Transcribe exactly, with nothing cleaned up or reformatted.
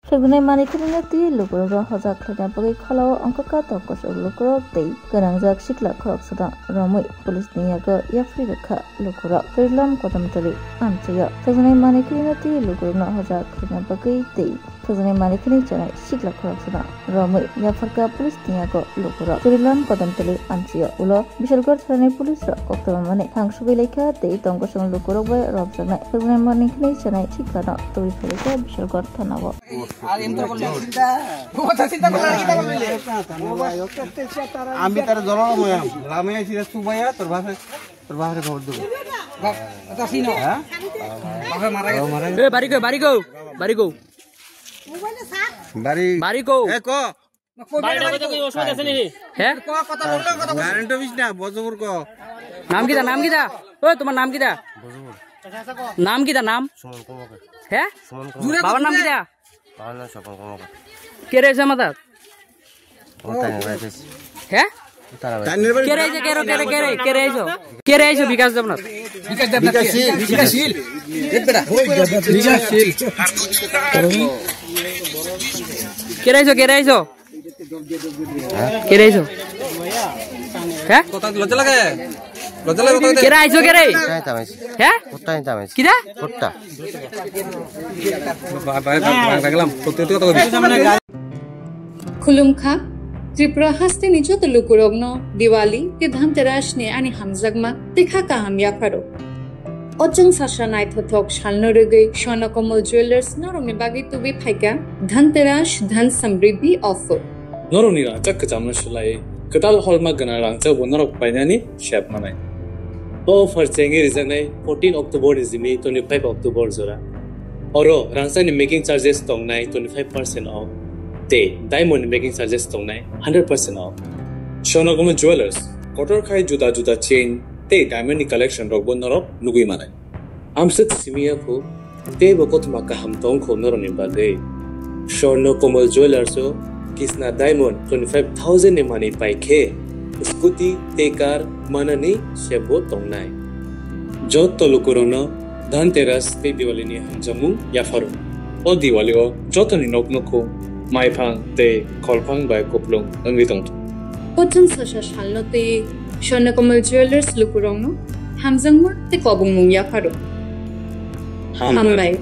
Khwrwngni manwi khwnino twi lukurokno hoja khlaina bagwi kholao wngkha katokosok lukurok tei gwnangjak sikla khoroksano romwi police ni yago yapharwi rwkha lukurok. Churilam Kodomtoli amchaio khwrwngni manwi khwnino twi lukurokno hoja khlaina bagwi tei khwrwngni manwi khwnwi chanai sikla khoroksano romwi yapharkha police ni yago lukurok. Churilam Kodomtoli amchaio ulo Bishalgarh thanani police rok koktwma mani thang sugwi laikha tei tongkosong lukurok bai romjaknai khwrwngni manwi khwnwi chanai siklano tubui phailaikha Bishalgarh thanao. আর এম তোর করলে চিন্তা। ও কথা চিন্তা করলে আর কিতা করলে? আমি তার জল লামে আছি, সুবাইয়া তোর বাপে, তোর বাপরে খবর দেবো। বাপ, এটা চিনো? হ্যাঁ? বাপে মারা গেছে। এ, বাড়ি কো, বাড়ি কো, বাড়ি কো? বাড়ি বাড়ি কো? এ, ক? বাড়িটা কোথায়, কই অসুবিধা আছে নাকি? হ্যাঁ? ক, কথা বললে কথা বল। কারেন্ট অফিস না, বজবর ক। নাম কিতা, নাম কিতা? ও, তোমার নাম কিতা? নাম কিতা নাম? সুমন কর্মকার। হ্যাঁ? সুমন কর্মকার। বাবার নাম কিতা? বাবার নাম স্বপন কর্মকার। কে রয়েছে আমার তার? ও তাই না, ভাই, বেশ। হ্যাঁ? তারা ভাই। কে রয়েছে, কে রো-, কে রো-, কে রো-, কে রয়েছে? কে রয়েছে বিকাশ দেবনাথ? বিকাশ দেবনাথ। বিকাশ শীল, বিকাশ শীল। বিকাশ শীল। কে রয়েছে, কে রয়েছে? Keraiso. He? Kota lojja lage. Lojja lage kota. Keraiso, kerai. Kota ni tamais. He? Kota ni tamais. Kida? Kota. Ba-, ba-, ba-, ba-, gelaম. Kota, kota, kota. Khulumkha, Tripura hasteni joto lukurokno Diwali tei Dhanteras ni ani hamjakma tei kha kaham yapharo. O chwng sasa naithothok salno rwgwi Swarna Kamal Jewellers norokni bagwi tubui phaikha Dhanteras Dhan Samriddhi offer. Norokni rangchak kwchamno swlaiwi kwtal holma gwnang rangchakbo norok painani sep manai. O offer chengwi rijaknai fourteen October ni simi twenty-five October jora. Oro rangchakni making charges tongnai twenty-five percent off tei diamond ni making charges tongnai hundred percent off. Swarna Kamal Jewellers kotor khai juda juda chain tei diamond ni collection rokbo norok nugwi manai. Amswk simi ya kho, teibo kothoma kaham tong kho norokni bagwi. Swarna Kamal Jewellers o Kisna Diamond twenty-five thousand ni manwi pai khe scooty tei car manani sebo tongnai. Jotto lukurokno Dhanteras tei Diwali ni hamjakmung yapharo. O Diwali o jotoni nok nukhu maiphang tei kholphang bai kuplung wngwi tongthung. O chwng sasa salno twi Swarna Kamal Jewellers lukurokno hamjakma tei kobongmung yapharo. Hambai. Hambai.